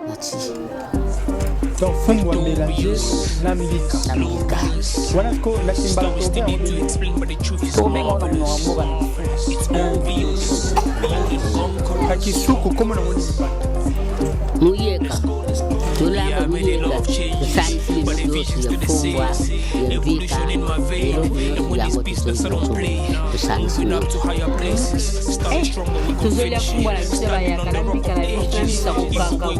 Natie. Donc fumbwa mélange na mbika. Na mbika. Wana ko na timbala tokobenga wana monoko ya mboka na Na kisuku kombo na ngoni Muyeka. Tolamba muyeka. Tosangisi biloko nyonso ya fumbwa, ya mbika, eloko nyonso yango tosangisi nyonso. Tozolia fumbwa na biso ya bayaka na mbika na biso na mbisa kokanga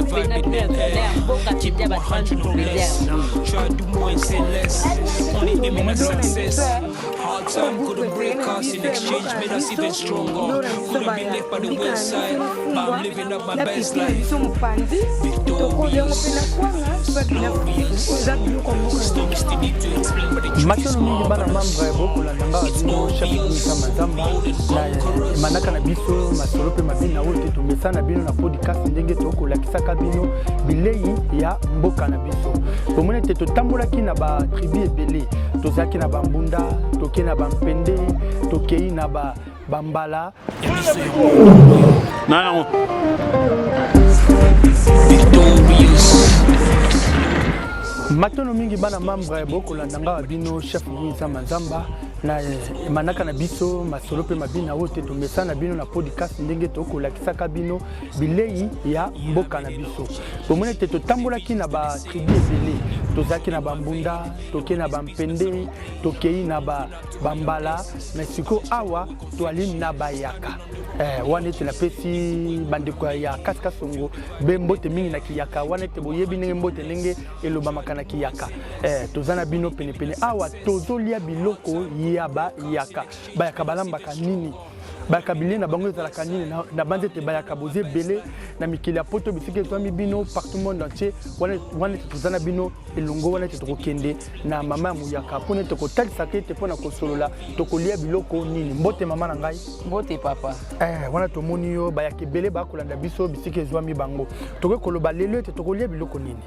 pena bino ya mboka mpenza bato bandoplezia. Biso mopanzi tokolia yango mpe na kwanga eza biloko mboka. Matono mingi bana membre bokolanda nga bino chef Misa Mazamba na emanaka na biso masolo mpe mabina oyo te tomesana bino na podcast ndenge tokolakisaka bino bilei ya mboka na biso. Bomoni ete totambolaki na batribu ebele, tozalaki na bambunda, tokei na bampende, tokei na ba bambala. Na yango. Matono mingi bana membre bokolanda nga bino chef Misa Manzamba na emanaka na biso masolo mpe mabina oyo te tomesana bino na podcast ndenge tokolakisaka bino bilei ya mboka na biso. Bomoni ete totambolaki na batribu ebele, tozalaki na bambunda, tokei na bampende, tokei na bambala, mais sikoyo awa toali na bayaka. Wana ete napesi bandeko ya Kasikasongo be mbote mingi na kiyaka wana ete boyebi ndenge mbote ndenge elobamaka na kiyaka. Toza na bino penepene awa tozolia biloko ya bayaka. Bayaka balambaka nini? Bayaka bilei na bango ezalaka nini? Na banzi ete bayaka boza ebele na mikili ya poto bisika ezwami bino partout monde entier. Wana ete toza na bino elongo, wana ete tokokende na mama ya moyaka mpona ete kotalisaka ete mpona kosolola tokolia biloko nini. Mbote mama na ngai. Mbote papa. Wana tomoni yo bayaka ebele bakolanda biso bisika ezwami bango. Tokoki koloba lelo ete tokolia biloko nini?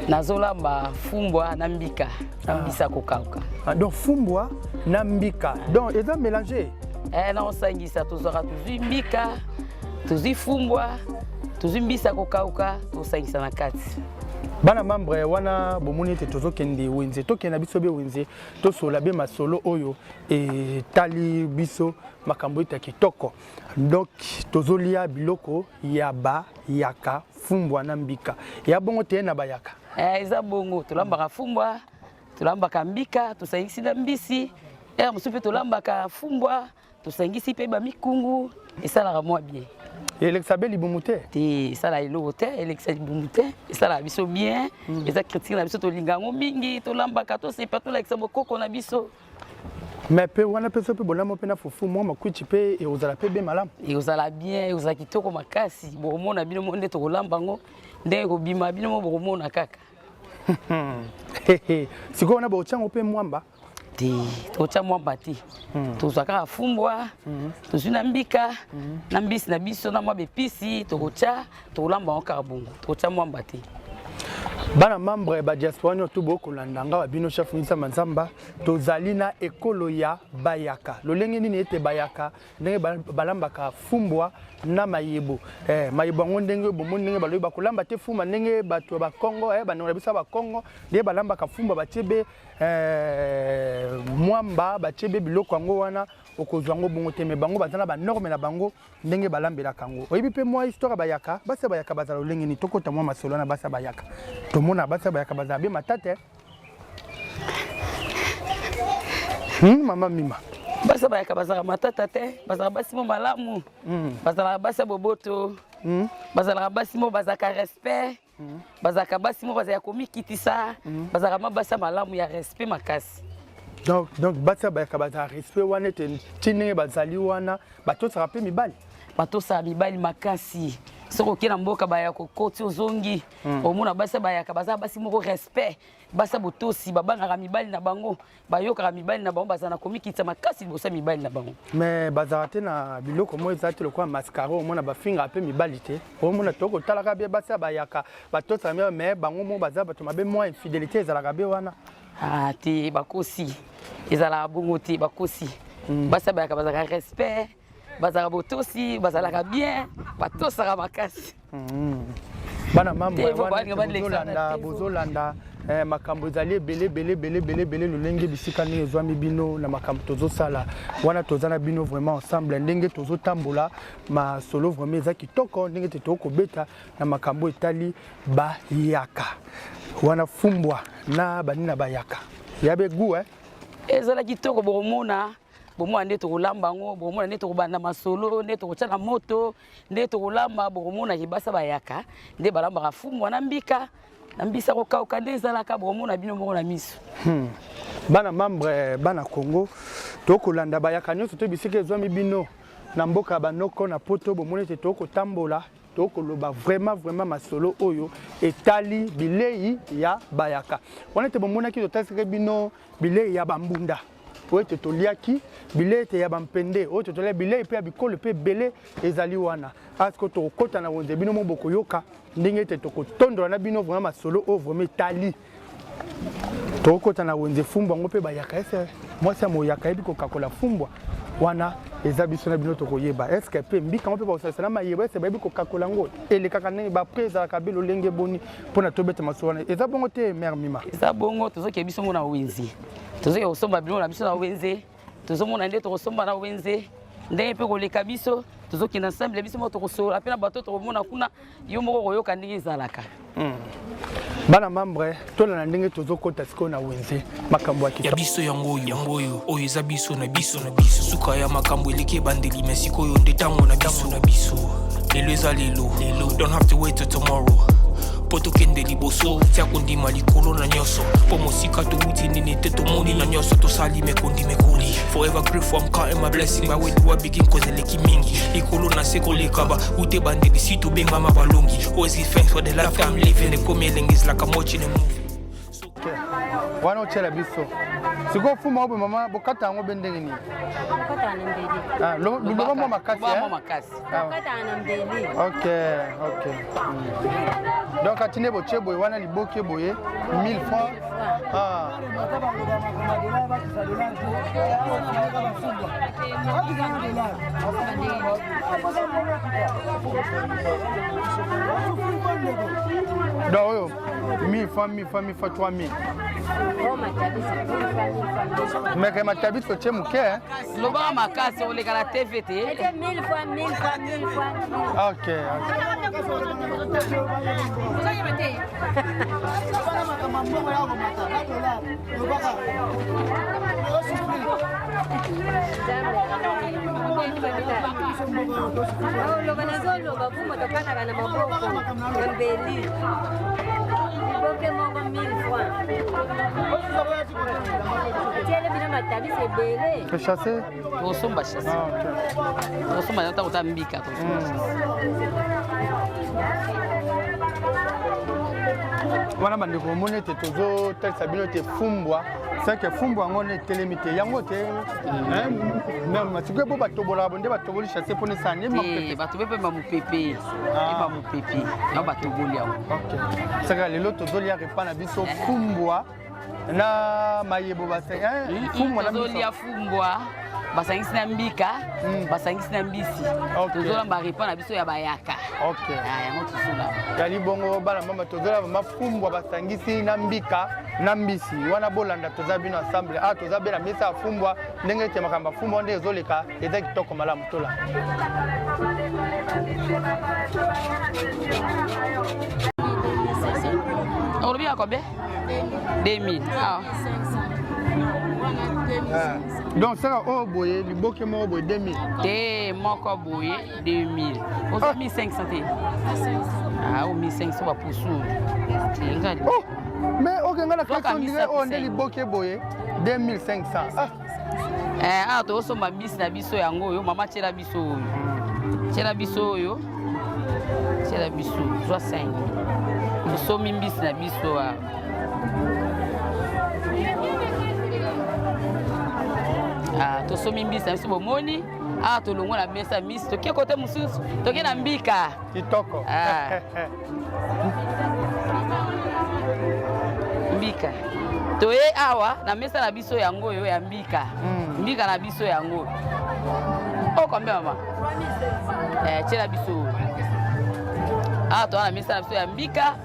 Nazolamba fumbwa na mbika na mbisa kokauka. Donc fumbwa na mbika, donc eza mélange. Naosangisa, tozwaka tozwi mbika, tozwi fumbwa, tozwi mbisa kokauka, tosangisa na kati. Bana membre wana bomoni ete tozokende wenze, tokende na biso be wenze, tosola be masolo oyo etali biso makambo ete ya kitoko. Donc tozolia biloko ya bayaka, fumbwa na mbika. Ya bongo te na bayaka? Eza bongo, tolambaka fumbwa, tolambaka mbika, tosangisi na mbisi. Mosusu mpe tolambaka fumbwa, tosangisi mpe bamikungu, esalaka mwa bien. Elekisa be libumu te? Te, esala eloko te, elekisa libumu te, esalaka biso bien. Eza critique na biso, tolinga yango mingi, tolambaka, tosepa, tolakisa bokoko na biso. Mais mpe wana mpe so mpe bolamu mpe na fufu mwa makwiti mpe ekozala mpe be malamu. Ekozala bien, ekozala kitoko makasi. Bokomona bino mo nde tokolamba yango, ndenge ekobima bino mo bokomona kaka. Sikoyo wana bokotiango mpe mwamba? Te, tokotya mwamba te. Tozwa kaka fumbwa, tozwi na mbika, na mbisi na biso na mwa bepisi, tokotya, tokolamba yango kaka bongo, tokotya mwamba te. Bana membre ba diaspora nyonso bokolanda nga bino chef Misa Manzamba, tozali na ekolo ya bayaka. Lolenge nini ete bayaka ndenge balambaka fumbwa na mayebo. Mayebo yango ndenge bomoni ndenge balobi bakolamba te fumbwa ndenge bato ya Bakongo, bandeko na biso ya Bakongo ndenge balambaka fumbwa batie be mwamba, batie be biloko yango wana okozwa yango bongo te, mais bango baza na ba norme na bango ndenge balambelaka yango. Oyebi mpe mwa histoire bayaka, basi ya bayaka bazala lolenge nini? Tokota mwa masolo na basi ya bayaka, tomona basi ya bayaka bazala be matata. Mama Mima. Basi ya bayaka bazalaka matata te, bazalaka basi mo malamu, bazalaka basi ya boboto, bazalaka basi mo bazalaka respect, bazalaka basi mo bazalaka komikitisa, bazalaka ma basi ya malamu ya respect makasi. Donc basi ya bayaka bazalaka respect wana ete ti ndenge bazali wana batosaka mpe mibali. Batosaka mibali makasi. Soki okei na mboka bayaka kokoti ozongi, omona basi ya bayaka bazala basi moko respect, basi ya botosi, babangaka mibali na bango, bayokaka mibali na bango, bazala na komikitisa makasi liboso ya mibali na bango. Mais bazalaka te na biloko moko eza te lokola mascara, omona bafingaka mpe mibali te. Omona tokotalaka be basi ya bayaka batosaka mibali, mais bango moko baza bato mabe, mwa infidélité ezalaka be wana. Te, bakosi, ezalaka bongo te, bakosi. Basi ya bayaka bazalaka respect, Bazalaka botosi, bazalaka bien, batosaka makasi. Bana mambo bozolanda, bozolanda eh, makambo ezali ebele ebele ebele ebele ebele lolenge bisika ndenge ezwami bino na makambo tozosala wana, toza na bino vraiment ensemble. Ndenge tozotambola, masolo vraiment eza kitoko, ndenge te tokobeta na makambo etali bayaka wana, fumbwa na banini na bayaka ya begu eh? Ezala kitoko. Bokomona, bomona nde tokolamba yango, bokomona nde tokobanda masolo, nde tokotya na moto, nde tokolamba. Bokomona kibasa bayaka nde balambaka fumbwa na mbika na mbisa kokauka, nde ezalaka. Bokomona bino moko na miso. Bana membre, bana Congo, tokolanda bayaka nyonso to bisika ezwami bino na mboka ya banoko na Poto. Bomoni ete tokotambola, tokoloba vraiment vraiment masolo oyo etali bilei ya bayaka wana ete bomonaki totalisaki bino bilei ya bambunda oyo ete toliaki, bilei ete ya bampende oyo ete tolia, bilei mpe ya bikolo mpe ebele ezali wana. Aske tokokɔta na wenze, bino mo bokoyoka ndenge ete tokotondola na bino vraiment masolo oyo vraiment etali. Tokokɔta na wenze fumbwa yango mpe bayaka ese mwasi ya moyaka yebi kokakola fumbwa wana, eza biso na bino tokoyeba. Est-ce mpe mbika yango mpe bakosalisa na mayebo, ese bayebi kokakola yango, elekaka ndenge bapres ezalaka be lolenge boni mpona tobeta masolo wana? Eza bongo te, mare Mima? Eza bongo. Tozokende biso ngo na wenze, tozokende kosomba biloko na biso na wenze. Tozomona nde tokosomba na wenze, ndenge mpe koleka biso tozokende ensemble, biso moko tokosolola mpe na bato tokomona kuna, yo moko koyoka ndenge ezalaka. Bana membre, tolanda ndenge tozokɔta sikoyo na wenze, makambo ya ya biso yango oyo, yango oyo, oyo eza biso na biso na biso. Suka ya makambo eleki ebandeli, me sikoyo nde ntango na biso na biso. Lelo eza lelo lelo, don't have to wait till tomorrow mpo tokende liboso. Tia kondima likolo na nyonso, mpo mosika towuti nini te, tomoni na nyonso tosali mekondi mekoli. Forever grateful, I'm counting my blessing. By where do I begin? Cause eleki mingi likolo na se koleka ba ute bandeli si tobengama balongi. Always give thanks for the life I'm living. Ekomi elengi, is like I'm watching a movie. Wana otyela biso sikoyo fuma oyo, mama, bokata yango be ndenge nini? Okataka na mbeli. Ah, loba mwa makasi. Loba eh? mwa makasi. Ah. Okataka na mbeli. Ok. Donc ati nde botie boye wana, liboke boye 1000 francs, ah. Donc oyo 1000 francs, 1000 francs, 1000 francs, 3000. O matabisi 1000 fois, 1000 fois. Meke matabisi otie moke, eh? Lobaka makasi, oleka na TV te. Ete 1000 fois, 1000 fois, 1000 fois, 1000. Ok. Oloba, nazoloba fumo tokataka na maboko na mbeli, liboke moko 1000 francs. Tiele bino matabisi ebele. Chasse. Tosomba chasse. Ah, ok. Tosomba yango ntango ta mbika, tosomba chasse. Wana bandeko, omoni ete tozotalisa bino ete fumbwa seke fumbwa yango nde etelemi te, yango te sikoyo po batobolaka bo nde batoboli chasse mpona esala nde te mapepe. Bato mpe ba mopepe, eba mopepe yango batoboli yango. Ok, saka lelo tozolia repas na biso fumbwa na mayebo base, fumbwa na tozolia biso. Fumbwa basangisi na mbika, basangisi na mbisi. Tozolamba repas na biso ya bayaka. Ah, yango tozolamba. Yali bongo, bana mama, tozola mama fumbwa basangisi na mbika na mbisi wana. Bolanda, toza bino ensemble. Ah, toza be na mesa ya fumbwa, ndenge ete makambo ya fumbwa nde ezoleka, eza kitoko malamu. Tola. Olobi ya combien? 2000, ah. Ah. Donc saka oyo boye, liboke moko boye 2000? Te, moko boye 2000, oza 1500 te. Ah, o 1500 bapusu nga. Oh, mais okenga na Zwaka kati on dirait oyo nde 1500. Liboke boye 2500, ah. Eh, awa tozosomba mbisi na biso yango oyo. Mama, tiela biso oyo, tiela biso oyo, tiela biso, zwa 5. Tosombi mbisi na biso awa. Ah, tosombi mbisi na biso, bomoni awa tolongwa na mesa mbisi, toke kote mosusu, toke na mbika. Kitoko. Ah. Mbika toye awa na mesa na biso yango oyo ya mbika. Mbika na biso yango oyo combien mama? Eh, tiela biso awa, toza na mesa na biso ya mbika,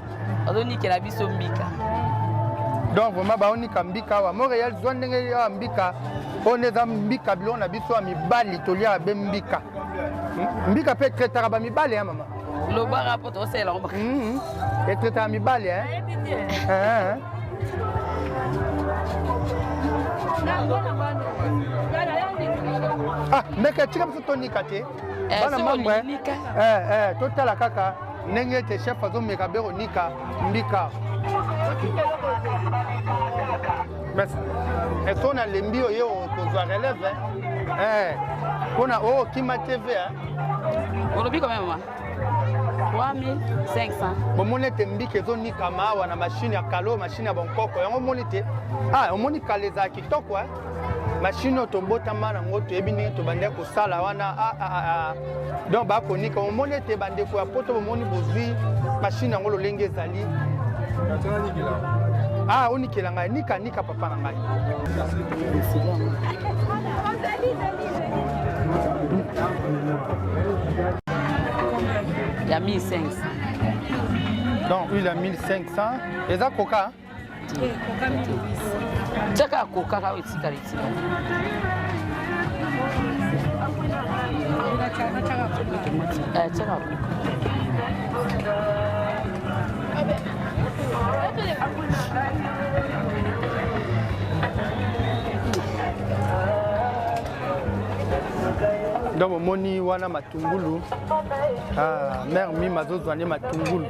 bazonikela biso mbika. Donc vraiment baonika mbika awa. Montréal, zwa ndenge awa mbika oyo nde eza mbika, biloko na biso ya mibali toliaka be mbika. Mbika mpe etraitaka bamibali ya mama. Lobaka mpo tosalela yango. Etraitaka mibali. Eh. Ah, ndeke tika biso tonika te. Bana soki membre olingi nika. Totala kaka ndenge ete chef azomeka be konika mbika. Eso nalembi oyo kozwa relève mpona oyo okima TV. Olobi combien mama? 3500. Bomoni ete mbika ezonikama awa na mashine ya kalo, mashine ya bonkoko yango. Omoni te, ah, omoni kala ezala kitoko. Mashine oyo tobotama nango, toyebi ndenge tobandaki kosala wana. Ah, ah, ah, ah. Donc bakonika, omoni ete bandeko ya poto bomoni bozwi mashine yango lolenge ezali. Ah, onikela ngai, nika nika papa na ngai. Ya 1500. Donc huile ya 1500 eza koka. Tiaka koka kaka, etikala etikala. Tiaka koka. Donc omoni wana matungulu. Ah, mare mima azozwa nde matungulu.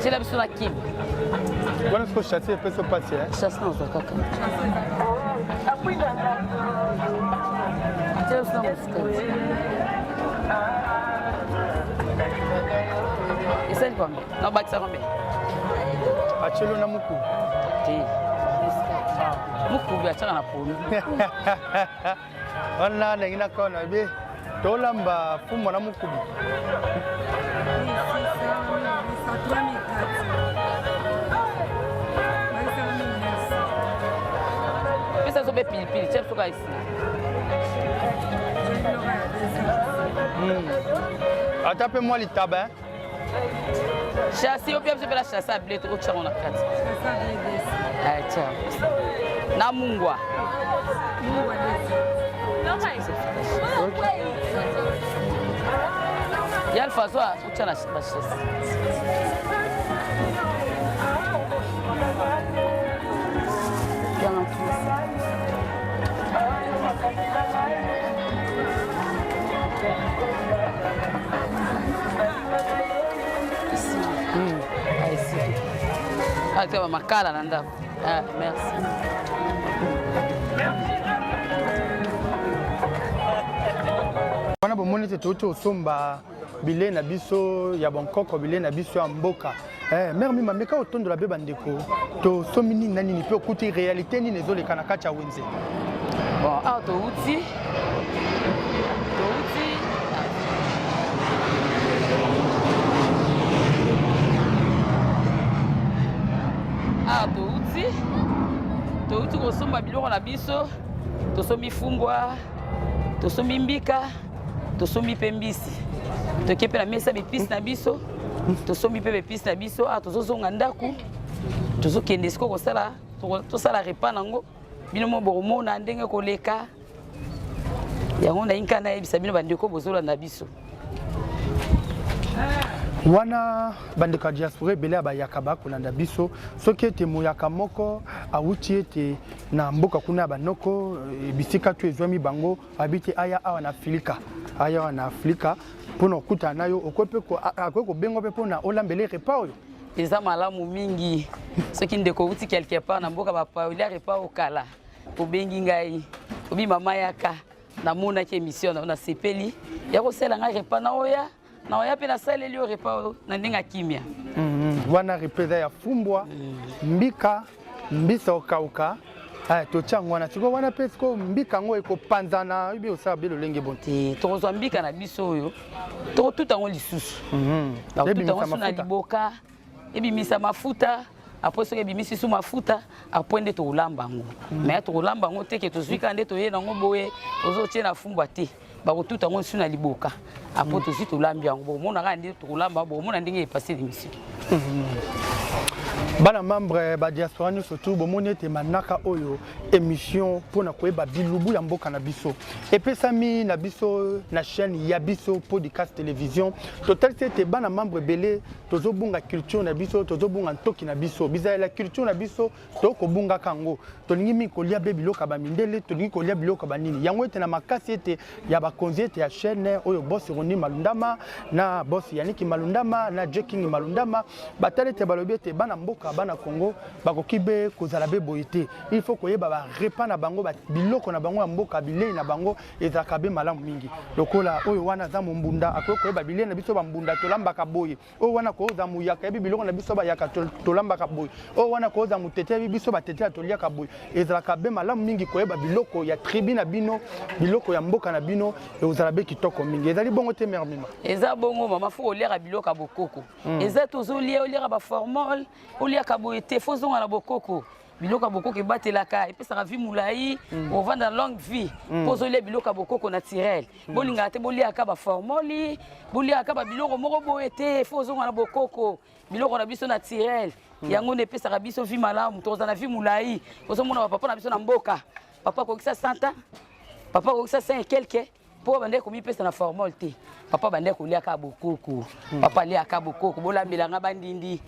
Tiela biso na kibe. Wana siko chasse epesi mpasi. Chasse nazwa kaka, tiela biso na muscade. Esali combien? Nabakisa combien? Atielo na mukubu. Te, mukubi atiaka na pondu. Wana ndenge nakao na be tolamba fumbwa na mukubi. Pesa biso mpe pilipili, tia biso kaka esi. Ata mpe mwa litaba. Chassi opia biso mpe na chassi ya blé, tokotiango na kati. Tia na mungwa. Ya alfa zwa, otya na bachassi. Yanga tusi. Ah, ici. Ah, tia makala na ndako. Ah, merci. Wana bomoni ete touti osomba bilei na biso ya bonkoko, bilei na biso ya mboka. Mare mima, meka otondola mpe bandeko tosombi nini na nini, mpe okuti réalité nini ezoleka na kati ya wenze. Bon, awa touti awa, touti kosomba biloko na biso. Tosombi fumbwa, tosombi mbika, tosombi mpe mbisi. Toke mpe na mesa bepisi na biso, tosombi mpe bepisi na biso. Awa tozozonga ndako, tozokende sikoyo kosala, tosala repas nango. Bino mo bokomona ndenge koleka yango. Nayinka nayebisa bino bandeko bozolanda biso. Wana bandeko ya diaspora ebele ya bayaka bakolanda biso. Soki ete moyaka moko awuti ete na mboka kuna ya banoko, bisika to ezwami bango, abi te aya awa na Afrika, aya awa na Afrika mpona kokutana na yo, okoki mpe akoki kobenga mpe mpona olambela repas oyo. Eza malamu mingi soki ndeko outi quelque part na mboka bapaya, olia repas okala, obengi ngai, obi mama yaka. Namonaki émission na yo, nasepeli ya kosala ngai repas na oya na oya mpe nasaleli yo repas oyo na ndenge ya kimia. Wana repas eza ya fumbwa, mbika, mbisa okauka. Aya, totya yango wana sikoyo, wana mpe sikoyo mbika yango ekopanzana, oyebi osala be lolenge boni? Te, tokozwa mbika na biso oyo, tokotuta yango lisusu. Bakotuta yango so na liboka, ebimisa mafuta. Après soki ebimisi su mafuta, après nde tokolamba yango. Mais tokolamba yango te ke tozwi kaka nde toye nango boye, tozotie na fumbwa te. Bakotuta yango su na liboka, après tozwi tolambi yango. Bokomona kaka nde tokolamba, bokomona ndenge epase l'émission. Bana membre ba diaspora nyonso tu, bomoni ete manaka oyo émission mpona koyeba bilubu ya mboka na biso epesami na biso na chaîne ya biso Podcast Télévision. Totalisi ete bana membre ebele tozobunga culture na biso, tozobunga ntoki na biso, bizalela culture na biso tokobungaka yango. Tolingi mingi kolia be biloko ya bamindele, tolingi kolia biloko ya banini. Yango ete na makasi ete ya bakonzi ete ya chaîne oyo, boss Roni Malundama na boss Yaniki Malundama na J King Malundama, batali ete balobi ete bana mboka, bana Congo bakoki be kozala be boye te. Il faut koyeba barepas na bango, biloko na bango ya mboka, bilei na bango ezalaka be malamu mingi. Lokola oyo wana aza mombunda, akoki koyeba bilei na biso bambunda tolambaka boye. Oyo wana koza muyaka, yebi biloko na biso bayaka tolambaka boye. Oyo wana koza motete, yebi biso batete ya toliaka boye. Ezalaka be malamu mingi koyeba biloko ya tribu na bino, biloko ya mboka na bino, ekozala be kitoko mingi. Ezali bongo te, mère Mima? Eza bongo, mama. Faut oliaka biloko ya bokoko. Eza tozolia, oliaka baformol, oliaka boye te. Faut ozonga na bokoko. Biloko ya bokoko ebatelaka, epesaka vie molai, ovanda longue vie mpo ozolia biloko ya bokoko naturel. Bolingaka te boliaka baformoli, boliaka babiloko moko boye te. Faut ozonga na bokoko, biloko na biso naturel. Yango nde epesaka biso vie malamu, tokozala na vie molai. Ozomona bapapa na biso na mboka, papa akokisa 100 ans, papa akokisa 5 et quelque, mpo bandeki komipesa na formol te. Papa bandeki koliaka bokoko, papa aliaka bokoko. Bolambelanga bandindi,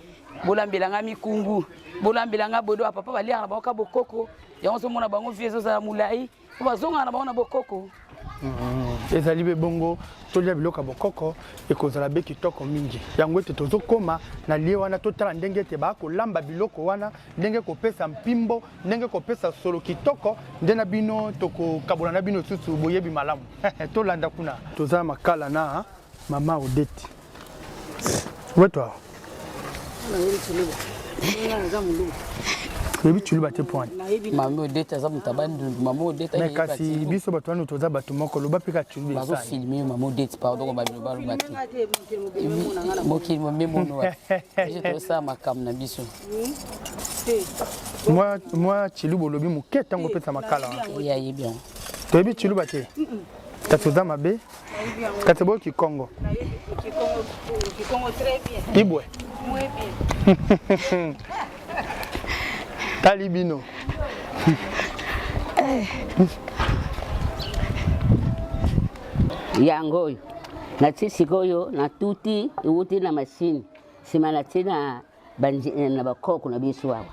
bolambelanga mikungu, bolambelanga bodo. Papa baliaka na bango ka bokoko. Yango ozomona bango vie ezozala molai mpo bazongaka na bango na bokoko. Ezali be bongo, tolia biloko ya bokoko, ekozala be kitoko mingi. Yango ete tozokóma na lie wana, totala ndenge ete bakolamba biloko wana, ndenge kopesa mpimbo, ndenge kopesa solo kitoko. Nde na bino tokokabola na bino lisusu boyebi malamu. Tolanda kuna, toza makala na mama Odeti weto. Oyebi Tshiluba te poani? Mama Odete aza moto abandundu. Mama Odete. Mais kasi biso bato wana toza bato moko, loba mpe ka Tshiluba. Bazofilme yo, mama Odete. Pardon, ko baloba te, mokili momemono biso tozosala makambo na biso. Mwa Tshiluba olobi moke ntango opesa makala wana. Ye ayebi yango. Toyebi Tshiluba te, kasi oza mabe, kasi boyoki Kongo ibwe tali bino. Yango oyo natie sikoyo, natuti ewuti na mashine, nsima natie na na bakoko na biso awa.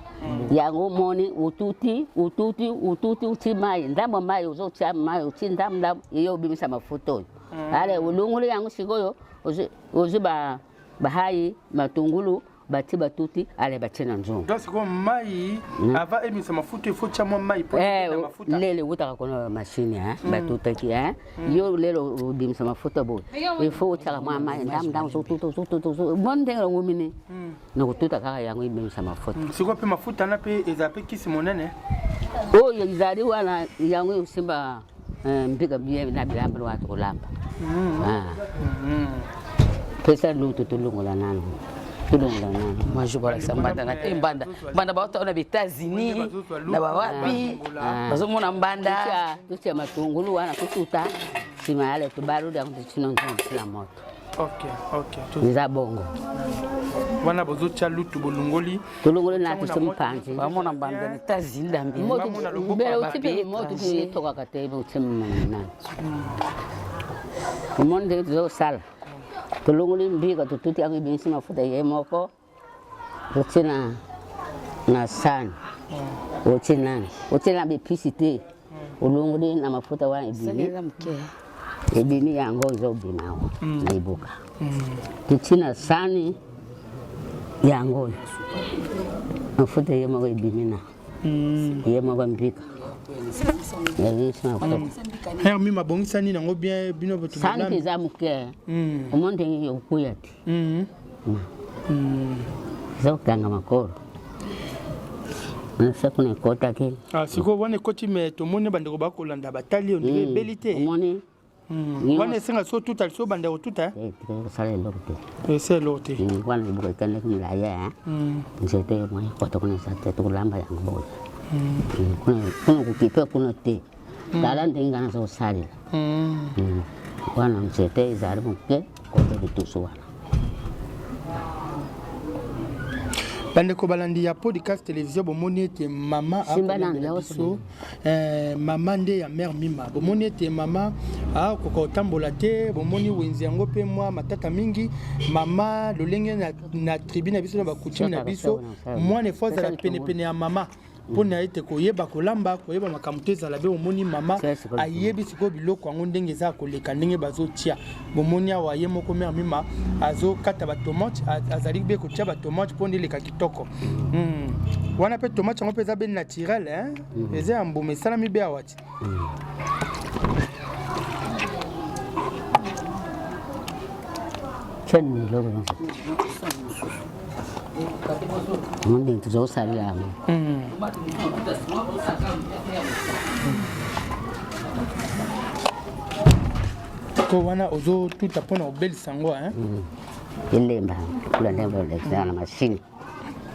Yango omoni, ututi, ututi, ututi, uti mai, ndambo mai, ozotia mai, uti ndambo ndambo, ye obimisa mafuta oyo. Ale olongoli yango sikoyo, ozwi bahai matungulu, batie, batuti, ale batie na nzungu. Donc sikoyo mai, avant ebimisa mafuta, il faut tia mwa mai po ekenda mafuta. Lelo ewutaka kuna mashine batutaki yo, lelo obimisa mafuta boye, il faut otiaka mwa mai ndambo ndambo, ozotuta, ozotuta, moni ndenge ewumini na kotuta kaka, yango ebimisa mafuta. Sikoyo mpe mafuta wana mpe ezala mpe kisi monene. Oyo ezali wana, yango osimba mbika bien na bilamba wana tokolamba. Pesa lutu, tolongola nano, tolongola nano. Moi je balakisa mbanda na te, mbanda, mbanda bauta na baÉtats-Unis na bawapi, bazomona mbanda. Totia matungulu wana, totuta, nsima yale tobaloli yango, totina nzungu, tina moto. Ok. Eza bongo. Wana bozotia lutu, bolongoli. Tolongoli na tosi mopanzi. Bamona mbanda na États-Unis dambi. Mbele otipe moto etokaka te, otie nani. Omoni ndenge tozosala, tolongoli mbika, totuti yango, ebimisi mafuta ye moko, otie na sani, otie nani, otie na bepisi te, olongoli na mafuta wana, ebimi, ebimi. Yango ezobima awa na liboka, totie na sani. Yango oyo mafuta ye moko ebimi na. Ye moko mbika. Hermi mabongisa nini yango bien bino bato Santi eza moke. Omoni ndenge okuya te. Eza kokanga makolo. Nase kuna ekotaki. Ah, sikoyo wana ekoti me tomoni bandeko bakolanda batali ondire ebeli te. Omoni Hmm. Wana esenga so tuta liso banda kotuta eh? Kosala eloko te. Esala eloko te. Wana libuka ekendaki molai eh? Nzete mwa ekota kuna eza te tokolamba yango boye. Kuna kokipe kuna te. Tala ndenge ngai naza kosalela. Wana nzete ezali moke kota litusu wana. Bandeko balandi ya podcast télévision bomoni ete mama akolobela biso eh, mama nde ya mère Mima bomoni ete mama akoka kotambola te bomoni wenze yango mpe mwa matata mingi mama lolenge na, na tribu na biso na bakutime na biso mwana efo azala penepene ya mama mpo na ete koyeba kolamba koyeba makambo te ezala be omoni mama ayebi sikoyo biloko yango ndenge eza koleka ndenge bazotia bomoni awa ye moko mare mima azokata batomate azali be kotia batomate mpo nde eleka kitoko mm. Wana mpe tomate yango mpe eza be naturel hein? Eza ya mbuma esalami be awa ti Tieni biloko nyonso ndenge tozosalela yango. Ko wana ozotuta mpona kobelisa yango hein? Elemba kula ndenge balekisaka na mashine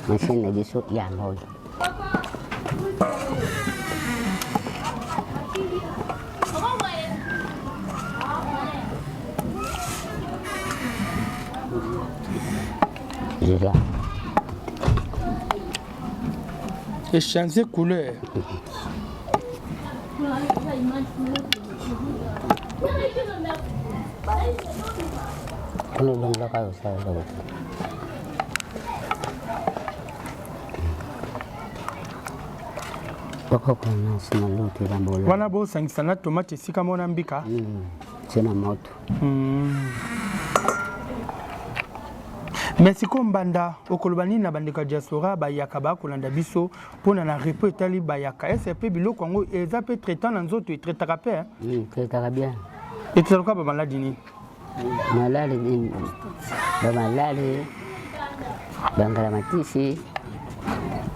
mashine na biso yango oyo. Zela. Echanger couleur. Kuna olongolaka osala eloko te. Bakokona nsima lutu elamba olala. Wana bosangisa na tomate esika moko na mbika. Tie na moto. Mais sikoyo mbanda okoloba nini na bandeko ya diaspora bayaka bakolanda biso mpona na repos etali bayaka ese mpe biloko yango eza mpe traitant na nzoto etraitaka mpe hein? Traitaka bien. Etraitaka bamaladi nini? Malali nini? Bamalali, bangala matisi,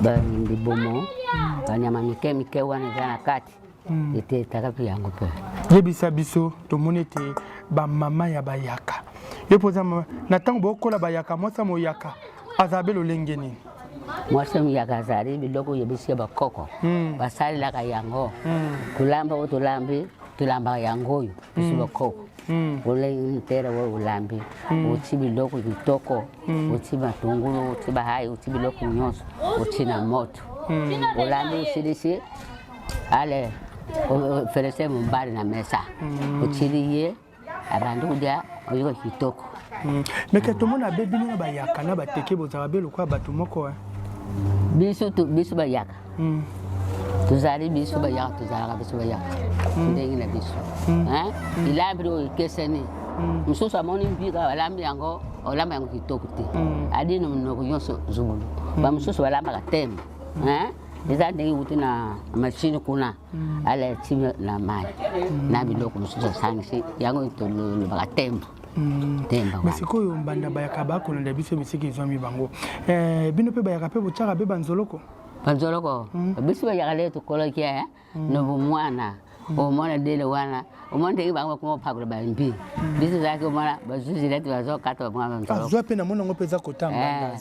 balibomo, banyama mike mike wana eza na kati. Etetaka mpe yango mpe. Yebisa biso tomoni ete bamama ya bayaka yo mpo oza mama na ntango bokola bayaka mwasi ya moyaka azala be lolenge nini? Mwasi ya moyaka azali biloko oyebisi ya bakoko basalelaka yango kolamba oyo tolambi tolambaka yango oyo biso bakoko olengi mutera oyo olambi oti biloko kitoko oti matungulu oti bahai oti biloko nyonso oti na moto olambi osilisi ale ofelese mobali na mesa otili ye abandi kolia oyoka kitoko. Meke tomona be bino na bayaka na bateke bozalaka be lokola bato moko eh? Biso biso bayaka tozali biso bayaka tozalaka biso bayaka ndenge na biso elambeli oyo ekeseni mosusu amoni mbika balambi yango olamba yango kitoko te adino monoko nyonso zubulu bamosusu balambaka tembe eza ndenge euti na mashine kuna ala ti na mai na biloko mosusu asangisi yango tolobaka tembo temba. Mais sikoyo mbanda bayaka bakolanda biso bisika ezwami bango bino mpe bayaka mpe botyaka mpe banzoloko banzoloko biso bayaka lelo tokolaki na bomwana omona dele wana omona ndenge bango bakoma kopakola bambi biso ezalaki omona bazuzi neti bazokata bamwa banzoloko azwa mpe namona yango mpe eza kotamba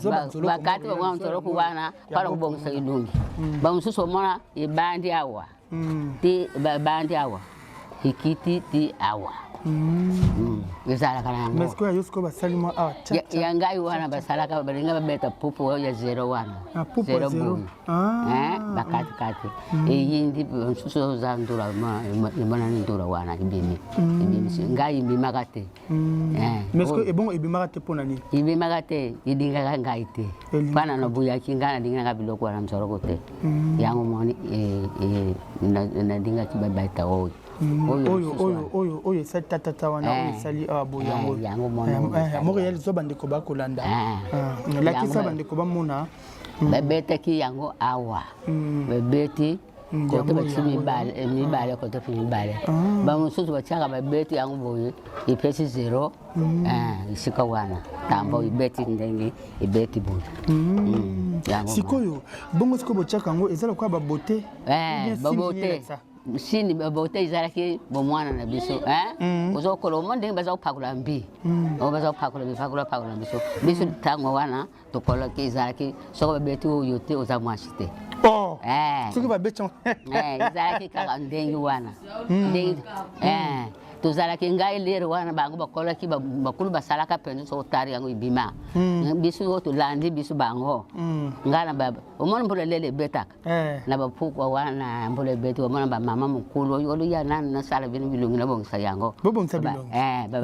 bakati bamwa banzoloko wana mpona kobongisa elongi bamosusu omona ebandi awa ti babandi awa ekiti ti awa ezalaka na yango. Mais sikoyo yo sikoyo basali mwa awa ya ngai wana basalaka balinga babeta pupu oyo ya zero wana zero boye bakatikati eyindi mosusu oza ndula emonani ndula wana ebimi ebimisi ngai ebimaka te. Mais sikoyo ebongo ebimaka te mpo na nini? Ebimaka te elingaka ngai te mpana nabuyaki ngai nalingaka biloko wana nzoloko te yango moni nalingaki babeta oyo. Oyo oyo oyo oyo esali tatata wana, oyo esali awa boye, yango yango mona. Moko ya lizo, bandeko bakolanda, lakisa bandeko bamona. Babetaki yango awa, babeti kote, batie mibale mibale, kote mpe mibale. Bamosusu batiaka, babeti yango boye, epesi zero esika wana. Tambo ebeti ndenge ebeti boye. Sikoyo bongo, sikoyo botiaka yango, eza lokola babote? Babote sini, babote ezalaki bomwana na biso. Ozokola, omoni ndenge baza kopakola mbi, oyo baza kopakola bipakola pakola. Biso ntango wana tokolaki, ezalaki soki babeti oyo te, oza mwasi te. Soki babeti? Ezalaki kaka ndenge wana, ndenge tozalaki. Ngai lere wana bango bakolaki, bakulu basalaka mpenza. Soki otari yango ebima, biso oyo tolandi biso bango, ngai na omoni mbula lele ebetaka na bapukwa wana, mbula ebeti, omona bamama mokulu oyo oloya nanu nasala bino bilongi, nabongisa yango. Bobongisa bilongi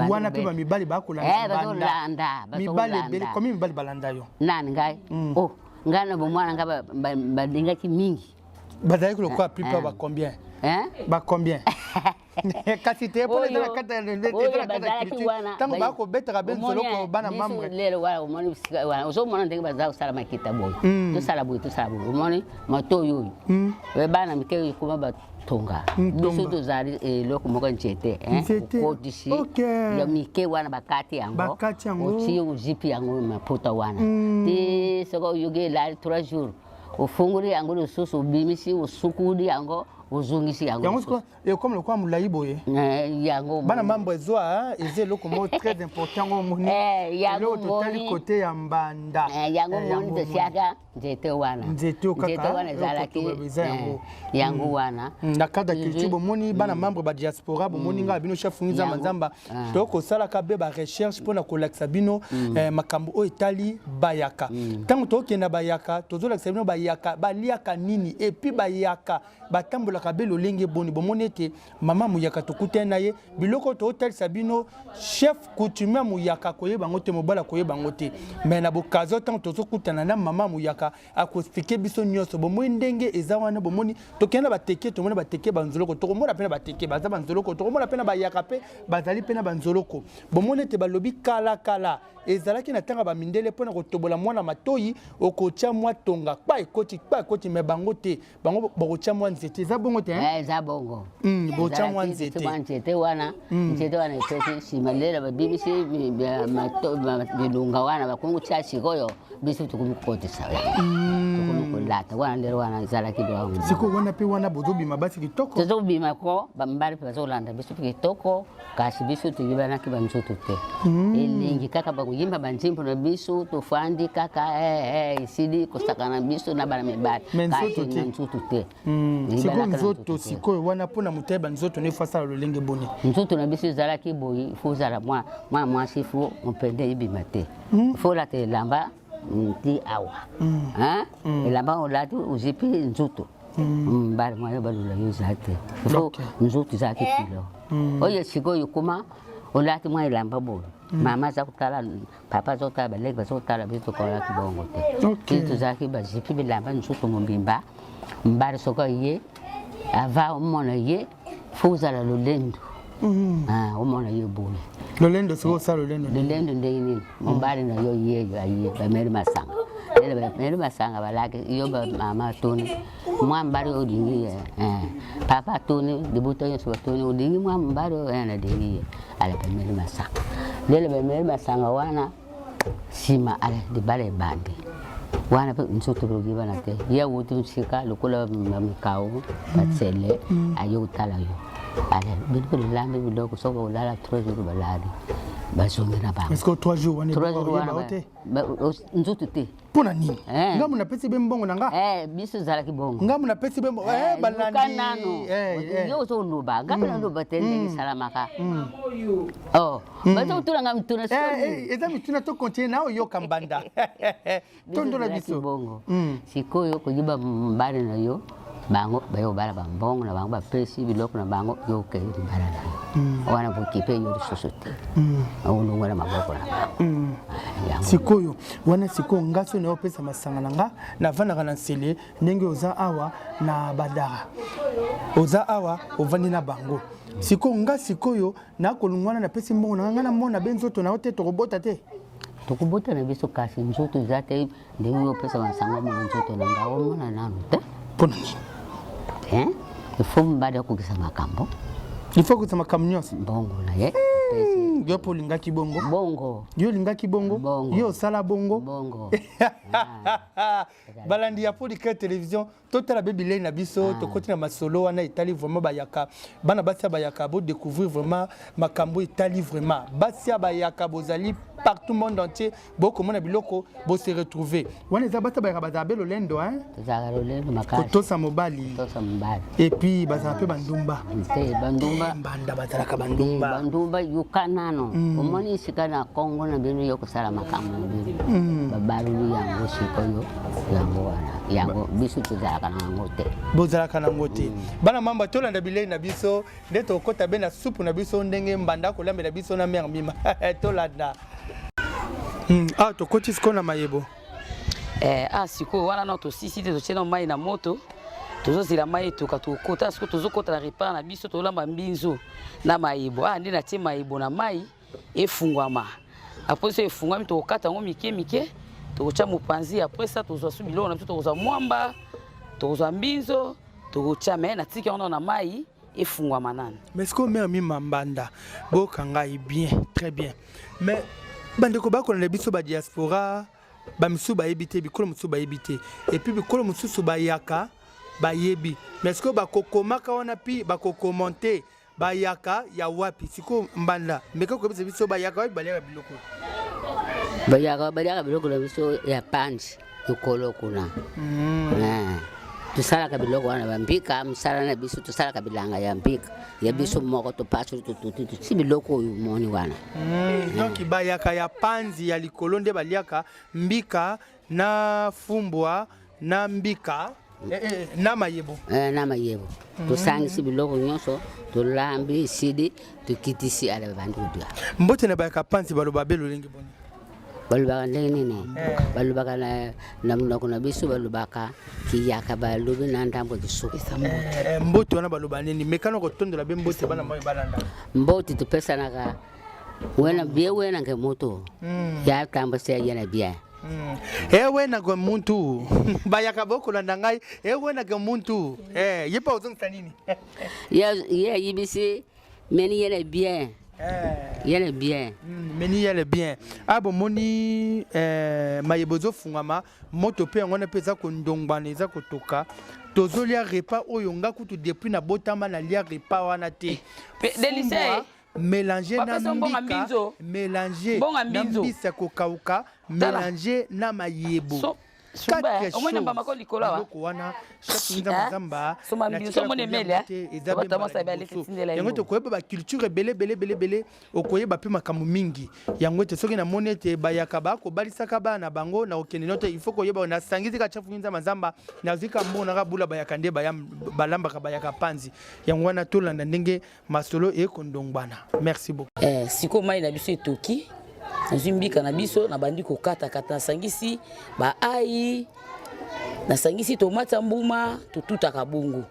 wana mpe bamibali bakolanda? Bazolanda. Mibali ebele komi, mibali balanda yo? Nani? Ngai? Oh, ngai na bomwana ngai balingaki mingi. Bazalaki lokola plupart bacombien? Bacombien? Kasi te, mpo eza na kati ya culture, ntango bakobetaka be nzoloko, bana membre. Lelo wana omoni wana, ozomona ndenge baza kosala makita boye, tosala boye, tosala boye. Omoni matoi oyo, oyo bana mike ekoma batonga. Biso tozali eloko moko, nzete okotisi ya mike wana, bakati yango, otie, ozipi yango maputa wana te. Soki oyoki elali 3 jours, ofungoli yango lisusu, obimisi, osukuli yango, ozongisi yango. Yango ekomi lokola molai boye. Yango. Bana mambo ezwa, eza eloko moko très important. Yango omoni, eloko totali kote ya mbanda. Yango moni, tosiaka nzete wana. Nzete kaka wana ezalaki eza yango. Yango wana. Na cadre ya culture, bomoni bana membre ba diaspora, bomoni ngai bino chef Nzamba Nzamba, tokosalaka be ba recherche mpona kolakisa bino makambo oyo etali bayaka. Ntango tokokenda bayaka, tozolakisa bino bayaka baliaka nini, et puis bayaka batambolaka be lolenge boni. Bomoni ete mama muyaka tokutani na ye, biloko totalisa bino, chef coutumier muyaka koyeba yango te, mobali akoyeba yango te. Mais na bokazo, ntango tozokutana na mama muyaka, akoexpliquer biso nyonso. Bomoni ndenge eza wana, bomoni tokende na bateke, tomoni bateke banzoloko, tokomona mpe na bateke baza banzoloko, tokomona mpe na bayaka mpe bazali mpe na banzoloko. Bomoni ete balobi kalakala ezalaki na ntango ya bamindele, mpona kotobola mwana matoi, okotia mwa tonga, kpa ekoti, kpa ekoti. Mais bango te, bango bakotia mwa nzete. Eza bongo te? Eza bongo. Botia mwa nzete. Mwa nzete wana, nzete wana epesi nsima lela babimisi bilunga wana, bakomi kotia. Sikoyo biso tokomi kokotisa, tokomi kolata wana. Ndenge wana ezalaki. Sikoyo wana mpe wana bozobima basi kitoko. Tozobima ko, bamibali mpe bazolanda biso mpe kitoko. Kasi biso toyebanaki banzoto te, elengi kaka bakoyemba banzembo na biso, tofandi kaka, esili kosakana biso na bana mibali. Kasi na nzoto te. Sikoyo nzoto, sikoyo wana mpona moto ayeba nzoto no, efo asala lolenge boni? Nzoto na biso ezalaki boye: fo ozala mwana mwasi, fo mopende ebima te, fo olata elamba ti awa, elamba olati ozipi nzoto. Mbala mwana balula yo eza te, fo nzoto ezalaki kilo. Oyo sikoyo kuma olati mwa elamba boye, mama aza kotala, papa aza kotala, baleki baza kotala. Biso tokolaki bongo te. Biso tozalaki bazipi bilamba nzoto mobimba. Mbala soki ye ava omona ye, fo ozala lolendo, omona ye boye. Lolendo, soki osala lolendo? Lolendo ndenge nini? Mobali na yo yeyo aye, bameli masanga, bameli masanga, balaki yo, mama atuni mwa mobali oyo olingi ye, papa atuni, libuta nyonso batuni: olingi mwa mobali oyo? Nalingi ye. Ale, bameli masanga lelo, bameli masanga wana, nsima ale libala ebandi. Wana mpe nzoto loyebana te. Ye awuti mosika lokola bamikao batsele, aye kotala yo. Ale, bino mpe lilambi biloko, soki olala 3 jours, balali, bazongi na bango. Est-ce que 3 jours wana te? Nzoto te. Mpo na nini? Ngambo napesi be mbongo na nga. Biso ezalaki bongo. Ngambo napesi be. Balandi nano, yo ozoloba, ngambo naloba te ndenge esalamaka. Bazotuna mituna. Eza mituna, to continue na oyoka mbanda tondola biso. Bongo sikoyo koyiba mobali na yo, bango baye kobala, bambongo na bango bapesi, biloko na bango, yo okei libala na yo. Wana bokipe yo lisusu te. Olongwa na maboko na bango. Yango. Sikoyo wana, sikoyo nga so naye opesa masanga na nga, navandaka na nsele ndenge oza awa na badara, oza awa ovandi na bango. Sikoyo nga sikoyo nakolongwa wana, napesi mbongo na nga, nga namona be nzoto na yo te, tokobota te. Tokobota na biso, kasi nzoto eza te. Ndenge oyo opesa masango mona nzoto na nga, omona nanu te. Mpo na nini? Hein? Il faut mobali akokisa makambo. Il faut kokisa makambo nyonso. Mbongo na ye apesi. Yo mpo olingaki bongo. Bongo. Yo olingaki bongo. Bongo. Yo osala bongo. Bongo. Balandi ya Podika Télévision, totala be bilei na biso. Tokoti na masolo wana etali vraiment bayaka, bana basi ya bayaka. Bodécouvrir vraiment makambo etali vraiment basi ya bayaka. Bozali partout monde entier, bokomona biloko, bose retrouver. Wana eza basi ya bayaka, bazala be lolendo, hein? Tozalaka lolendo makasi. Kotosa mobali. Tosa mobali. Et puis bazala mpe bandumba. Te, bandumba. Mbanda, bazalaka bandumba. Bandumba, yoka nano. Omoni esika na Kongo na bino yo kosala makambo na bino, babaloli yango sikoyo. Yango wana, yango biso tozalaka na yango te. Bozalaka nango te. Bana mamba, tolanda bilei na biso nde tokota be na supu na biso, ndenge mbanda kolambela biso na mare mima. Tolanda. Ah, tokoti sikoyo na mayebo. Eh, ah, sikoyo wana nao tosisi te, totie nao mai na moto, tozozela mai etoka, tokota sikoyo, tozokota na repas na biso, tolamba mbinzo na mayebo. Ah, nde natie mayebo na mai efungwama. Après so efungwami, tokokata yango mike mike, tokotya mopanzi. Après ça tozwa su biloko na biso, tokozwa mwamba, tokozwa mbinzo, tokotya. Me natiki yango nao na mai efungwama nanu. Mais sikoyo mare mima, mbanda, boyoka ngai bien, très bien. Mais bandeko bakolanda biso, badiaspora bamisusu bayebi te, bikolo mosusu bayebi te, et puis bikolo mosusu bayaka bayebi. Mais sikoyo bakokomaka wana mpi bakokomante bayaka ya wapi? Sikoyo mbanda, meka koyebisa biso bayaka wapi baliaka biloko. Bayaka baliaka biloko na biso ya panzi likolo kuna. Eh, tosalaka biloko wana bambika, mosala na biso, tosalaka bilanga ya mbika ya biso moko, topasoli, totuti, tosi biloko oyo omoni wana. Donc bayaka ya panzi ya likolo nde baliaka mbika na fumbwa na mbika na mayebo. Eh, na mayebo. Tosangisi biloko nyonso, tolambi, esili, tokitisi, ala babandi kolia. Mbote na bayaka panzi baloba be lolenge boni? Balobaka ndenge nini? Balobaka na monoko na biso, balobaka kiyaka, balobi na ndambo ya kisuku. Mbote wana baloba nini? Mekana kotondola be mbote, bana moi balanda. Mbote topesanaka wena bie, wena nke moto ya tambasa yena bien. Ewenaka muntu, bayaka bokolanda ngai, ewenaka muntu. Ye mpe ozongisa nini? Ye ayibisi meni yene bien, yene bien. Meni yele bien. A bomoni mayebo ezofungama, moto mpe yango wana mpe eza kondongwana, eza kotoka. Tozolia repas oyo nga kutu depuis nabotama nalia repas wana te. Delise. Fumbwa, mélange na Bapesa mbongo mbika mbinzo. Mélange Mbongo na mbinzo. mbisi ya kokauka, Tala. mélange na mayebo. Sumba, Quatre omoni mbamba ko choses. likolo awa? Biloko wana, chef Nzamba Eh? Nzamba, Soma mbinzo, natikala omoni kolia emeli, yango eh? te, eza Toba be mbala tamasa ebale liboso. titindela Yango yango. tokoyeba baculture ebele ebele ebele ebele, okoyeba mpe makambo mingi. Yango ete soki namoni ete bayaka bakobalisaka bana na bango na kokende no te, il faut koyeba. Nasangisi ka chef Nzamba Nzamba, nazwi ka mbongo naka bula bayaka nde balambaka bayaka panzi. Yango wana tolanda ndenge masolo ekondongwana. Merci beaucoup. Eh, sikoyo mai na biso etoki, nazwi mbika na biso, nabandi kokatakata, nasangisi baai, nasangisi tomate ya mbuma, totutaka bongo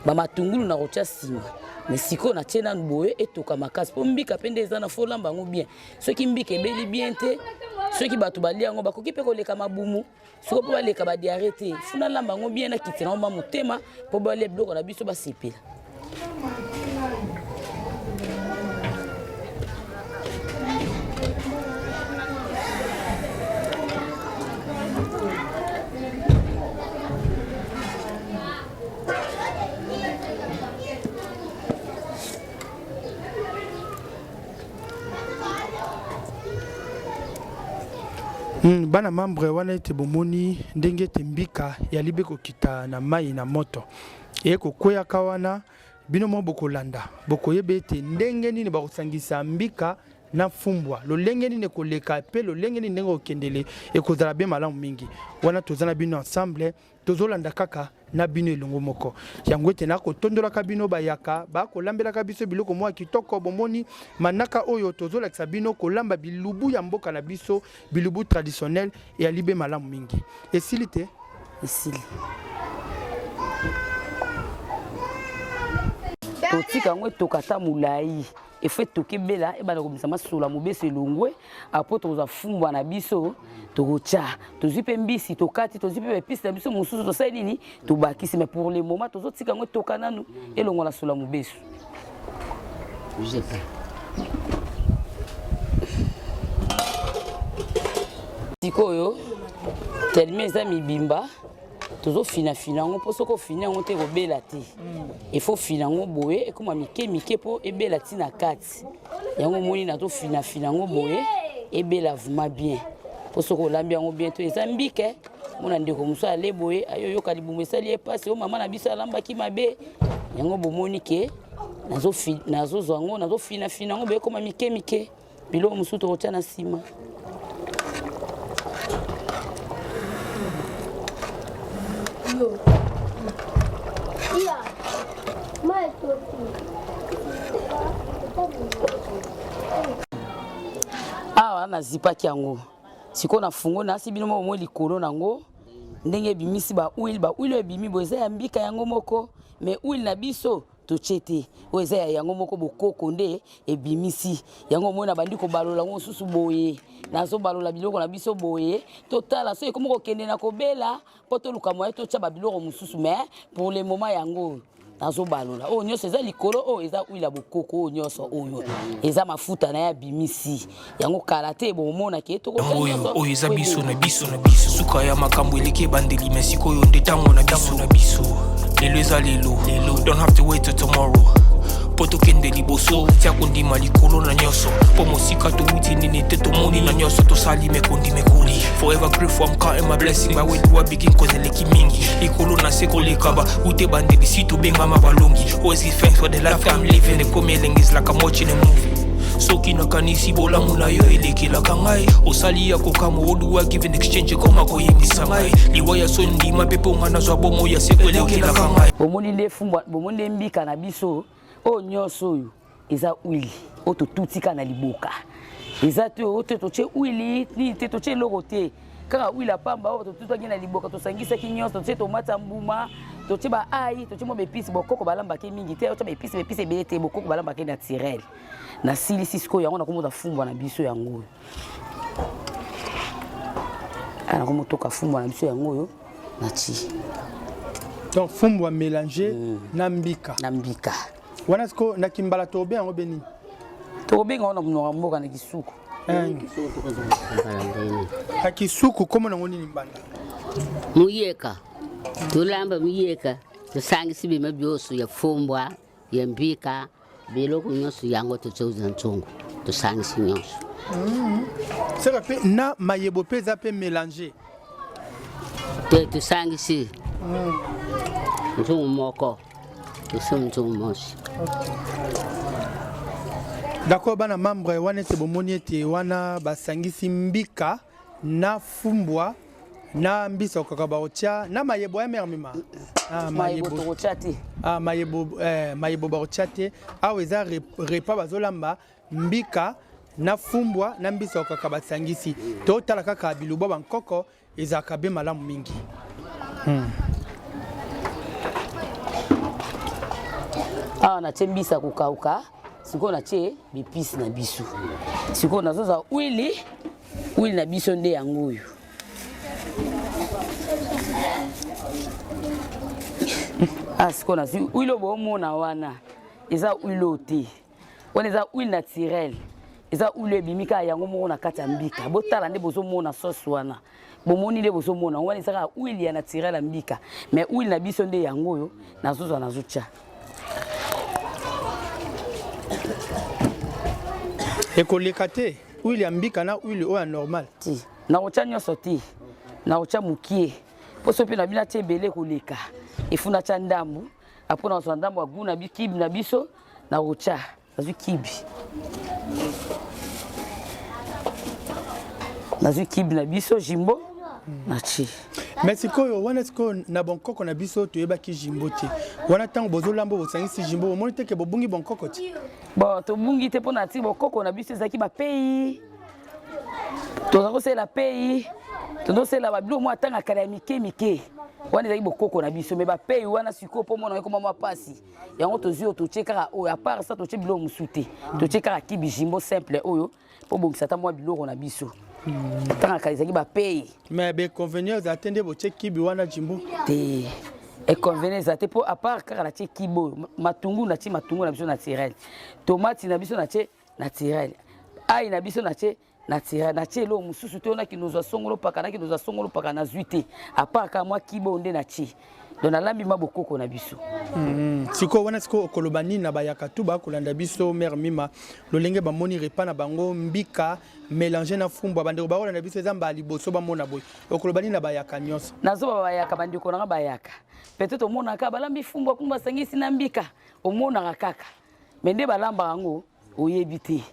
bamatungulu na kotia nsima. Me sikoyo natie nanu boye etoka makasi, mpo mbika mpe nde eza na fo olamba yango bien. Soki mbika ebeli bien te, soki bato balia yango, bakoki mpe koleka mabumu. Sikoyo mpo baleka badiarrhée te, fu nalamba yango bien, nakitela yango ma motema mpo balia biloko na biso basepela. Bana membre wana ete bomoni ndenge ete mbika yali be kokita na mai na moto, eye kokweyaka wana. Bino moko bokolanda, bokoyeba ete ndenge nini bakosangisa mbika. na fumbwa lolenge nini ekoleka mpe lolenge nini ndenge okendele ekozala be malamu mingi. Wana toza na bino ensemble, tozolanda kaka na bino elongo moko. Yango ete nakotondolaka bino bayaka bakolambelaka biso biloko mwa kitoko. Bomoni manaka oyo tozolakisa bino kolamba bilubu ya mboka na biso, bilubu traditionnel eyali be malamu mingi. Esili te? Esili. Totika yango etoka ata molai, efo etoka ebela ebanda kobimisa masola mobeso elongwe. Apo tokozwa fumbwa na biso tokotya, tozwi mpe mbisi tokati, tozwi mpe baepisi na biso mosusu tosali nini, tobakisi. Mais pour le moment tozotika yango etoka nanu elongola sola mobeso. Sikoyo telema eza mibimba, tozofinafina yango mpo soki ofini yango te ekobela te. Efo fina yango boye ekoma mike mike mpo ebela ti na kati. Yango omoni nazofinafina yango boye ebela vraiment bien, mpo soki olambi yango bien to eza mbike mona ndeko mosusu ale boye ayoyoka libumu esali ye mpasi, o mama na biso alambaki mabe. Yango bomoni ke nazozwa yango nazofinafina yango boye ekoma mike mike, biloko mosusu tokotya na nsima. Awa nazipaki yango sikoyo nafungoli, nasi bino moko moi likolo nango ndenge ebimisi ba huile, ba huile oyo ebimi boye eza ya mbika yango moko, mais huile na biso totie te, oyo eza ya yango moko bokoko nde ebimisi yango. Omoni nabandi kobalola yango mosusu boye, nazobalola biloko na biso boye, totala soki ekomi kokende na kobela mpo toluka moye totya babiloko mosusu. Mais pour le moment yango nazobalola oyo nyonso eza likolo, oyo eza huile ya bokoko, oyo nyonso oyo eza mafuta na ye abimisi yango kala te bomona ke oyo oyo eza biso na biso na biso. Suka ya makambo eleki ebandeli, me sikoyo nde ntango na biso na biso. Lelo eza lelo, don't have to wait till tomorrow mpo tokende liboso. Tia kondima likolo na nyonso, mpo mosika towuti nini te tomoni na nyonso tosali mekondi mekoli. Forever grateful, I'm counting my blessing by where do I begin, cause eleki mingi likolo na se koleka ba ute bandeli si tobengama balongi. Always give thanks for the life I'm living, ekomi elengi is like I'm watching a movie. Soki nakanisi bolamu na yo elekelaka ngai, osali ya kokamwa. What do I give in exchange? Ekoma koyembisa ngai liwa ya so ndima mpe mpo nga nazwa bomoi ya seko elekelaka ngai. Bomoni nde fumbwa, bomoni nde mbika na biso oyo nyonso oyo eza huile oyo totutika na liboka. Eza te oyo te totie huile nini te, totie eloko te, kaka huile ya pamba oyo totutaki na liboka, tosangisaki nyonso, totie tomate ya mbuma, totie ba ail, totie mwa baepise. Bokoko balambaki mingi te, totie baepise, baepise ebele te, bokoko balambaki naturel. Nasilisi sikoyo yango, nakomoza fumbwa na biso yango oyo. Nakomotoka fumbwa na biso yango oyo natie. Donc fumbwa mélange na mbika. Na mbika. Wana siko na kimbala tokobenga yango be nini? Tokobenga yango na monoko ya mboka na kisuku. Na kisuku kombo nango nini mbanda? Muyeka. Tolamba muyeka, tosangisi bima byoso ya fumbwa, ya mbika, biloko nyonso yango tozoza nzungu, tosangisi nyonso. Seka mpe na mayebo mpe eza mpe mélange. Te tosangisi nzungu moko, tosi nzungu mosi. D'accord bana membre wana ete bomoni ete wana basangisi mbika na fumbwa na mbisa okaka bakotia na mayebo ya mère mima. Ah, mayebo tokotia te. Ah, mayebo, mayebo bakotia te. Awa eza repas bazolamba mbika na fumbwa na mbisa okaka basangisi. Totala kaka biluba bankoko ezalaka be malamu mingi. Awa natie mbisa kokauka, sikoyo natie bipisi na biso. Sikoyo nazozwa huile, huile na biso nde yango oyo. Ah, sikoyo nazwi huile oyo bomona wana eza huile oyo te, wana eza huile naturelle, eza huile ebimi kaka yango moko na kati ya mbika. Botala nde bozomona sauce wana, bomoni nde bozomona wana eza kaka huile ya naturelle ya mbika, mais huile na biso nde yango oyo nazozwa nazotya. Ekoleka te huile ya mbika na huile oyo ya normal. Ti nakotya nyonso te, nakotya mokie mpo soki mpe na bino atia ebele koleka, efu natya ndambu, apo nazwa ndambu ya gu na kibi na biso nakotya, nazwi kibi. Nazwi kibi na biso jimbo natie. Mais sikoyo wana sikoyo na bonkoko na biso toyebaki jimbo te. Wana ntango bozolamba bosangisi jimbo bomoni te ke bobungi bonkoko te? Bon, tobungi te mpo na ti bokoko na biso ezalaki bapei toza kosalela pei tozosalela babiloko mwa atanga kala ya mike mike wana ezalaki bokoko na biso me bapei wana sikoyo mpo mona ekoma mwa mpasi yango tozwi oyo totie kaka oyo apart sa totie biloko mosusu te totie kaka kibi jimbo simple oyo mpo bongisa ata mwa biloko na biso ntanga kala ezalaki bapei mais bainconvénient ezala te nde botie kibi wana jimbo te inconvénient eza te mpo apart kaka natie kibi oyo matungu natie matungu na biso naturel tomati na biso natie naturel ai na biso natie naturel natie eloko mosusu te oyo nakende ozwa songolo paka nakende ozwa songolo paka nazwi te apart kaka mwa kibi oyo nde natie donc nalambi ma bokoko na biso. Sikoyo wana sikoyo okoloba nini na bayaka tu bakolanda biso mère Mima lolenge bamoni repas na bango mbika mélange na fumbwa bandeko bakolanda biso eza mbala liboso bamona boye okoloba nini na bayaka nyonso? Nazoba bayaka bandeko nanga bayaka peut-être omonaka balambi fumbwa kumba basangisi na mbika omonaka kaka mais nde balambaka yango oyebi te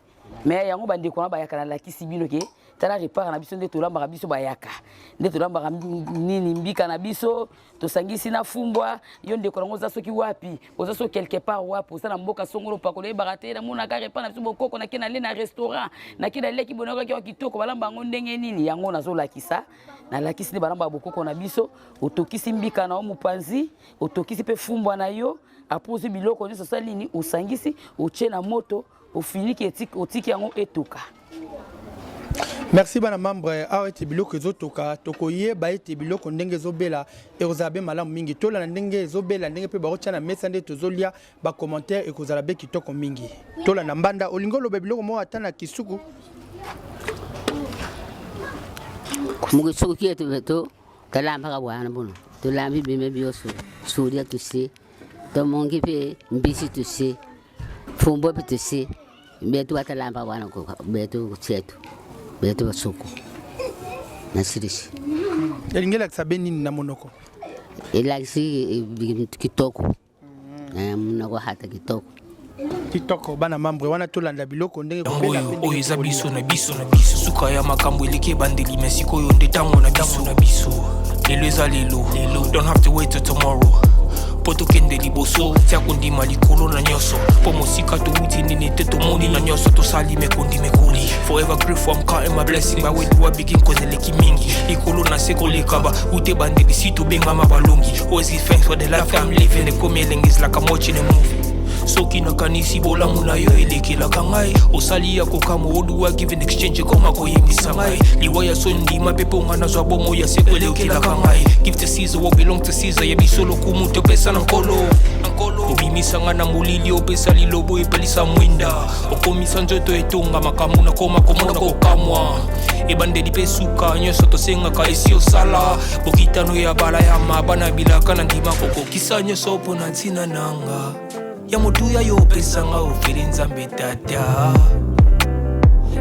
mais yango bandeko na bayaka nalakisi bino ke tala repart na biso nde tolambaka biso bayaka nde tolambaka nini mbika na biso tosangisi na fumbwa yo ndeko nango oza soki wapi oza soki quelque part wapi oza na mboka songolo pakolo oyebaka te namonaka repas na biso bokoko nake nale na restaurant nake naleki bonakaki wa kitoko balamba yango ndenge nini yango nazolakisa nalakisi nde balambaka bokoko na biso otokisi mbika na yo mopanzi otokisi mpe fumbwa na yo apres ozwi biloko nyonso osali nini osangisi otie na moto ofiniki otiki yango etoka. Merci bana membre awa ete biloko ezotoka tokoyeba ete biloko ndenge ezobela ekozala be malamu mingi tolanda ndenge ezobela ndenge mpe bakotya na mesa nde tozolia bacommentaire ekozala be kitoko mingi tolanda mbanda olingi oloba biloko moko ata na kisuku mukisuku kietu to talambaka bwana buno tulambi bime byoso sulia tusi tomongi mpe mbisi tusi fumbo mpe tusi betu batalamba bwana betu chetu betu basuku nasilisi elingi elakisa be nini na monoko elakisi kitoko Monoko hata kitoko. Kitoko bana membre wana tolanda biloko ndenge kobela oyo oyo eza biso na biso na biso suka ya makambo eleki ebandeli me sikoyo nde ntango na biso na biso lelo eza lelo lelo don't have to wait till tomorrow mpo tokende liboso tia kondima likolo na nyonso mpo mosika towuti nini te tomoni na nyonso tosali mekondi mekoli forever grateful I'm counting my blessing by where do I begin cause eleki mingi likolo na se koleka ba ute bandeli si tobengama balongi always give thanks for the life I'm living ekomi elengi is like I'm watching a movie soki nakanisi bolamu na yo elekelaka ngai osali ya kokamwa oduwa give in exchange ekoma koyembisa ngai liwa ya soni ndima mpe mpo ngai nazwa bomoi ya seko elekelaka ngai give to Caesar what belong to Caesar ya biso lokumu topesa na nkolo obimisa ngai na molili opesa lilobo epelisa mwinda okomisa nzoto etonga makambo nakoma komona kokamwa ebandeli mpe suka nyonso tosengaka esi osala bokitano ya balayama bana bilaka na ndima kokokisa nyonso mpo na ntina nanga ya motuya yo opesanga ofeli nzambe tata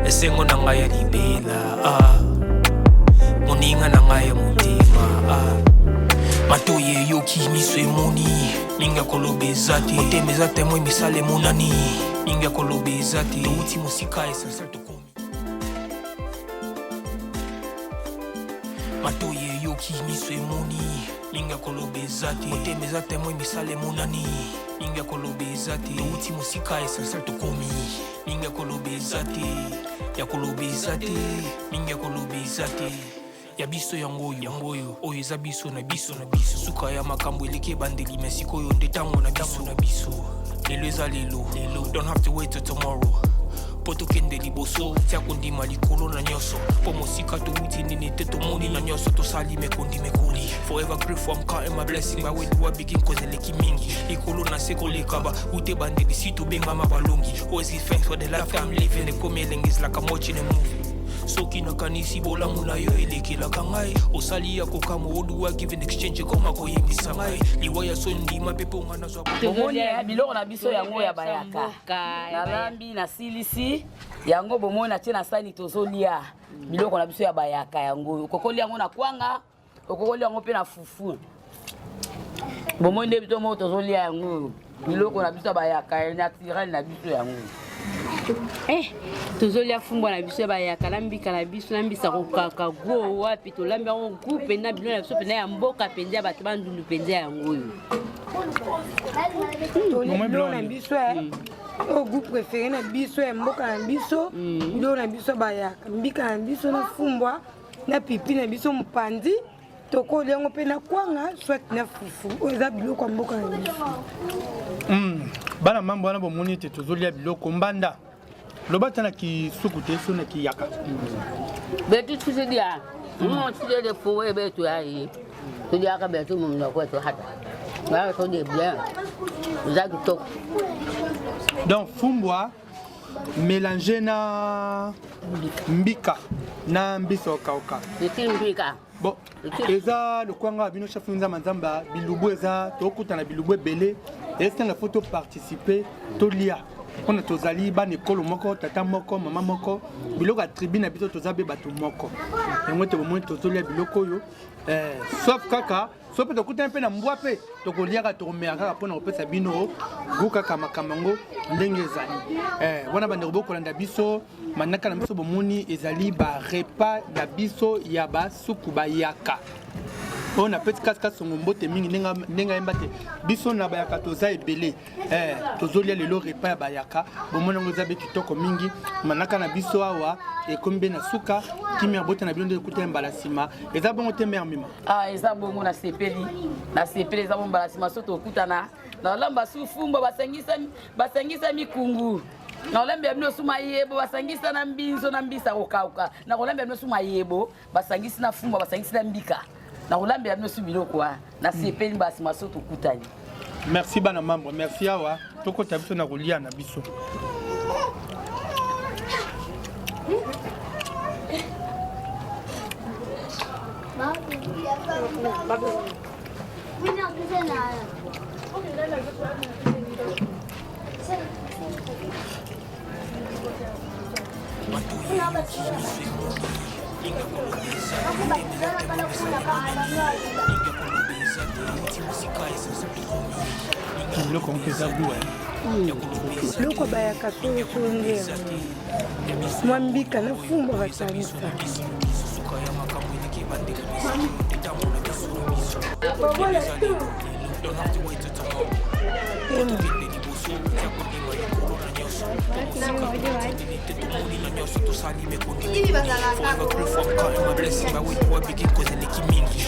esengo na ngai ya libela ah. moninga na ngai ya motema ah. matoyi eyoki miso emoni mingi ya koloba eza te motema eza temwe misala emonani mingi ya koloba eza te touti mosika essentiel tokomi matoyi eyoki miso emoni mingi ya koloba eza te motema eza temwe misala emonani mingi ya koloba eza te touti mosika essentiel tokomi mingi ya koloba eza te ya koloba eza te mingi ya koloba eza te ya biso yango oyo yango oyo oyo eza biso na biso na biso suka ya makambo eleki ebandeli me sikoyo nde ntango na biso na biso lelo eza lelo lelo don't have to wait till tomorrow mpo tokende liboso tia kondima likolo na nyonso mpo mosika towuti nini te tomoni na nyonso tosali mekondi mekoli forever grateful I'm counting my blessing by where do I begin cause eleki mingi likolo na se koleka ba ute bandeli si tobengama balongi always give thanks for the life I'm living ekomi elengi is like I'm watching a movie soki nakanisi bolamu na yo elekelaka ngai osali ya kokamwa oduwa give in exchange ekoma koyebisa ngai liwa ya soni ndima mpe mpo ngai nazwa bomoni eh, biloko na biso yango ya bayaka nalambi nasilisi yango bomoni natie na sani tozolia biloko na biso ya bayaka yango okokolia yango na kwanga okokolia yango mpe na fufu bomoi nde biso moko tozolia yango biloko na biso ya bayaka naturel na biso yango. Eh, tozolia fumbwa na biso ya bayaka na mbika na biso na mbisa kokaka go wapi tolambi yango gu mpenza bilo na biso mpenza ya mboka mpenza ya bato bandundu mpenza yango oyo. Tolia biloko na biso eh. Oyo goût préféré na biso ya mboka na biso, biloko na biso bayaka, mbika na biso na fumbwa na pipi na biso mopanzi, tokolia yango mpe na kwanga soit na fufu. Oyo eza biloko ya mboka na biso. Bana mambo wana bomoni ete tozolia biloko mbanda loba ata na kisuku te so na kiyaka. Betu tusidia mo tusidia fuwe betu yayi tudiaka betu mumunoko wetu hata wala todie bien eza kitoko. Donc fumbwa mélange na mbika na mbisa okauka. Eti mbika. Bon, eza lokwanga ya bino chef Nzamba Nzamba, bilubu eza tokutana bilubu ebele, esenga faut to participer tolia mpona tozali bana ekolo moko, tata moko, mama moko, biloko ya tribu na biso toza be bato moko. Yango ete bomoni tozolia biloko oyo sauf kaka so mpe tokutani mpe na mbwa mpe tokoliaka tokomela kaka mpona kopesa bino gu kaka makambo yango ndenge ezali. Wana bandeko bokolanda biso manaka na biso bomoni ezali ba repas na biso ya basuku bayaka oyo napesi kasi kasongo mbote mingi ndenge ayemba te biso na bayaka toza ebele. Tozolia lelo repas ya bayaka bomoni yango eza be kitoko mingi. Manaka na biso awa ekomi be na suka kimia bota na bino nde ekuta mbala nsima eza bongo te mare mima. Ah, eza bongo nasepeli nasepeli eza bongo mbala nsima so tokutana na olamba su fumba basangisa mikungu na olambela bino su mayebo basangisa na mbinzo na mbisa kokauka na kolambela bino su mayebo basangisi na fumba basangisi na mbika na kolambela bino su biloko wana nasepeli mbala nsima so tokutani. Merci bana mambo, merci awa tokota biso na kolia na biso. Biloko yango eza goût. Biloko bayaka solosolo nde yango mwa mbika na fumbwa basangisa.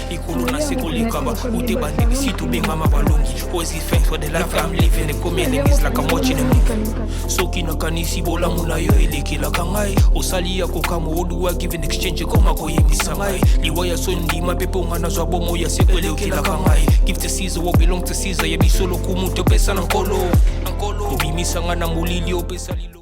Likolo na se kolekaba ute bandeli si tobengama balongi. Always thanks for the life I'm living. Ekomi enemies like I'm watching a movie. Soki nakanisi bolamu na yo elekelaka ngai osali ya kokamwa oduwa give in exchange ekoma koyebisa ngai liwa ya so ndima mpe mpo nga nazwa bomo ya seko elekelaka ngai. Give to Caesar what belong to Caesar, ya biso lokumu topesa na nkolo. Obimisanga na molili opesa lilo.